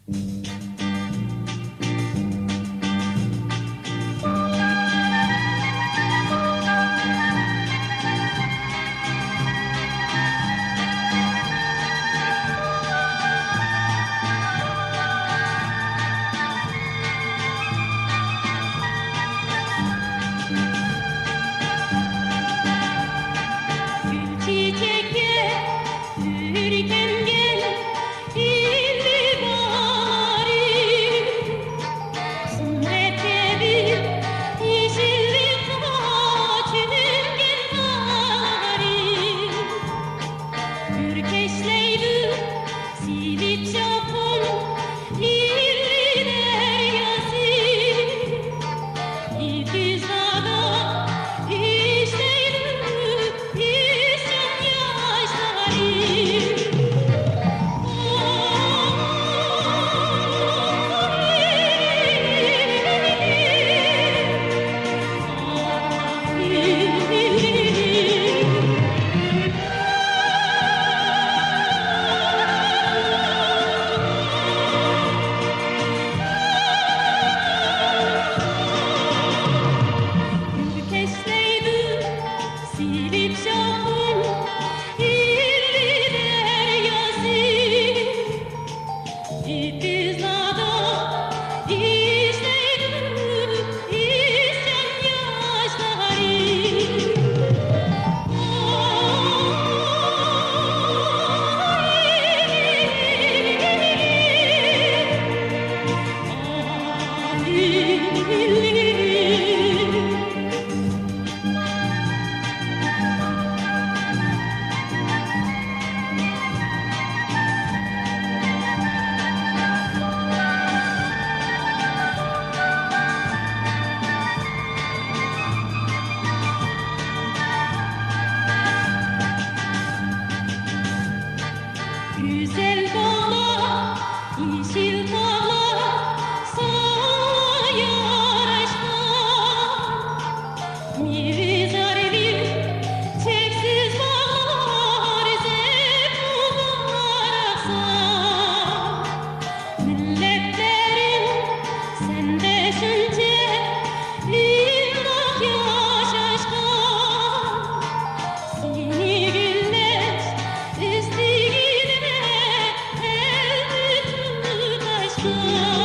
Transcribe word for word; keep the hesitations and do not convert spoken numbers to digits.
گۈل چېچەككە پۈركەنگەن ئىللىي باھارىم، سۇمرەت كەبى يېشىللىققا چۆمگەن باھارىم. ئۆركەشلەيدۇ سېلىپ شاۋقۇن ئىللىي دەرياسى. ئېتىزلاردا ئىشلەيدۇ ئىشچان ياشلىرىم. ئۆركەشلەيدۇ سېلىپ شاۋقۇن ئىللىي دەرياسى. ئېتىزلاردا ئىشلەيدۇ ئىشچان ياشلىرىم. گۈزەل باغلار، يېشىل تاغلار ساڭا ياراشقان. مېۋە زارلىق چەكسىز باغلار زەپۇغا رەخسان. مىللەتلىرىم سەندە شۇنچە ئىللىق ياشاشقان. سېنى گۈللەش ئىستىكىدە قەلبىم تاشقان.